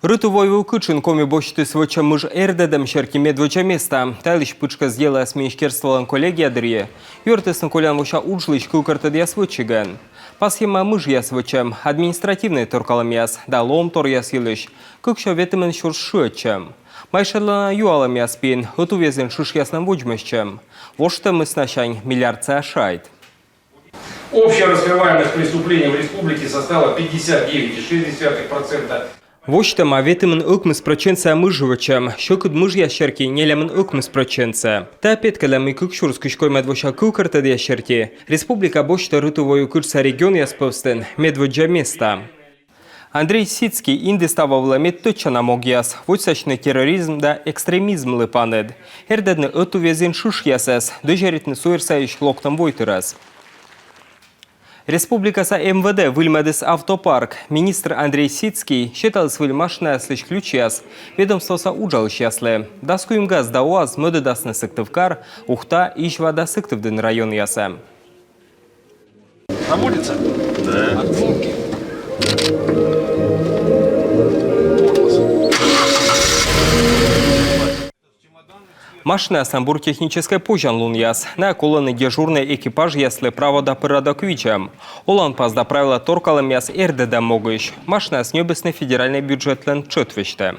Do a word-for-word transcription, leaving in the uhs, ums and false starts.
Рытыв-ойвыв кытшын Коми босьтіс вӧчӧм мыж эрдӧдӧм серти медводдза места. Та йылысь пытшкӧс делӧяс министерстволӧн коллегия дырйи юӧртісны колян вося уджлысь кывкӧртӧдъяс вӧчигӧн. Пасйӧма мыжъяс вӧчӧм, административнӧй торкалӧмъяс да лоӧмторъяс йылысь кыксё ветымын сюрс шыӧдчӧм. Майшӧдлана юалӧмъяс пиын ӧтуввезйын шышъяслӧн водзмӧстчӧм. Воштӧмыс насянь миллиардса шайт. Общая раскрываемость преступлений в республике составила пятьдесят девять и шесть десятых процента. Восьтӧма ветымын ӧкмыс прӧчентсӧ мыж вӧчӧм, сьӧкыд мыжъяс серти нелямын ӧкмыс прӧчентсӧ. Та петкӧдлӧ, мый кык сюрс кызь коймӧд вося кывкӧртӧдъяс серти республика босьтӧ рытыв-ойвыв кытшса регионъяс пӧвстын медводдза места. Андрей Сицкий индіс та вӧвлӧ медтӧдчана могъяс: водзсасьны терроризм да экстремизмлы паныд, эрдӧдны ӧтуввезйын шышъясӧс, дӧзьӧритны суйӧр сайысь локтӧм войтырӧс. Республикаса М В Д выльмӧдіс автопарк. Министр Андрей Сицкий сеталіс выль машинаяслысь ключьяс ведомствоса уджалысьяслы. Дас куим ГАЗ да УАЗ мӧдӧдасны Сыктывкар, Ухта, Изьва да Сыктывдін районъясӧ. Заводится? Да. От пробки. Машинаяслӧн бур техническӧй позянлунъяс. Найӧ колӧны дежурнӧй экипажъяслы право да пӧрадок видзӧм, оланпас да правила торкалӧмъяс эрдӧдӧм могысь. Машинаяс ньӧбисны федеральнӧй бюджетлӧн тшӧт весьтӧ.